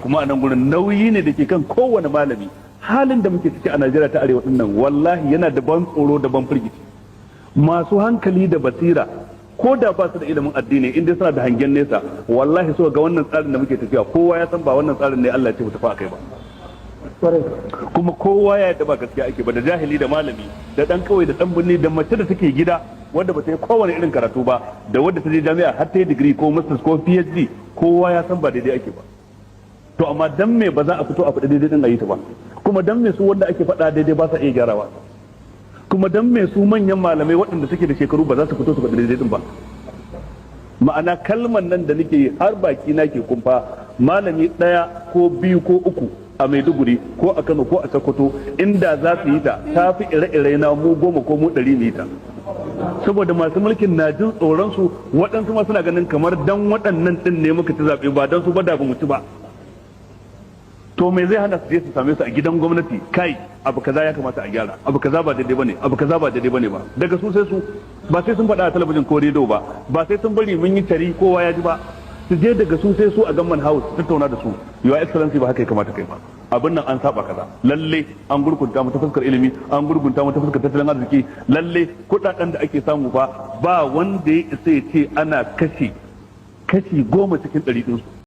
Kuma a nan gurin nauyi ne da ke kan kowane malami. Halin da muke ciki a Najeriya ta Arewa dinnan, wallahi yana da ban tsoro da ban firgici. Masu hankali da basira, ko da ba su da ilimin addini, inda suna da hangen nesa, wallahi so ga wannan tsarin da muke tafiya, kowa ya san ba wannan tsarin ne Allah ya ce mu tafi akai ba. Kuma kowa ya yadda ba gaskiya ake ba, da jahili da malami, da dan kawai da dan birni, da mace da take gida wanda ba ta yi kowane irin karatu ba, da wadda ta je jami'a har ta yi digiri ko masters ko PhD, kowa ya san ba daidai ake ba. To amma dan me ba za a fito a faɗi daidai din a yi ta ba? Kuma dan me su wanda ake faɗa daidai ba sa iya gyarawa? Kuma dan me su manyan malamai waɗanda suke da shekaru ba za su fito su faɗi daidai din ba? Ma'ana, kalman nan da nake yi, har baki na ke kumfa, malami ɗaya ko biyu ko uku a Maiduguri ko a Kano ko a Sokoto, inda za su yi ta, ta fi ire-ire na mu 10 ko mu 100 mu yi ta. Saboda masu mulkin na jin tsoron su. Waɗansu ma suna ganin kamar dan waɗannan ɗin ne muka ci zaɓe, ba dan su ba da ba mu ci ba. To me zai hana su je su same su a gidan gwamnati? "Kai, abu kaza ya kamata a gyara, abu kaza ba daidai bane, abu kaza ba daidai bane ba." Daga su sai su, ba sai sun faɗa a talabijin ko rediyo ba, ba sai sun bari mun yi tari kowa ya ji ba. Su je daga su sai su a Government House, tattauna da su: "Your Excellency, ba haka ya kamata kai ba, abin nan an saba kaza. Lalle an gurgunta mu ta fuskar ilimi, an gurgunta mu ta fuskar tattalin arziki. Lalle kudaden da ake samu fa, ba wanda ya isa ya ce ana kashe kashi 10 cikin 100 ɗinsu."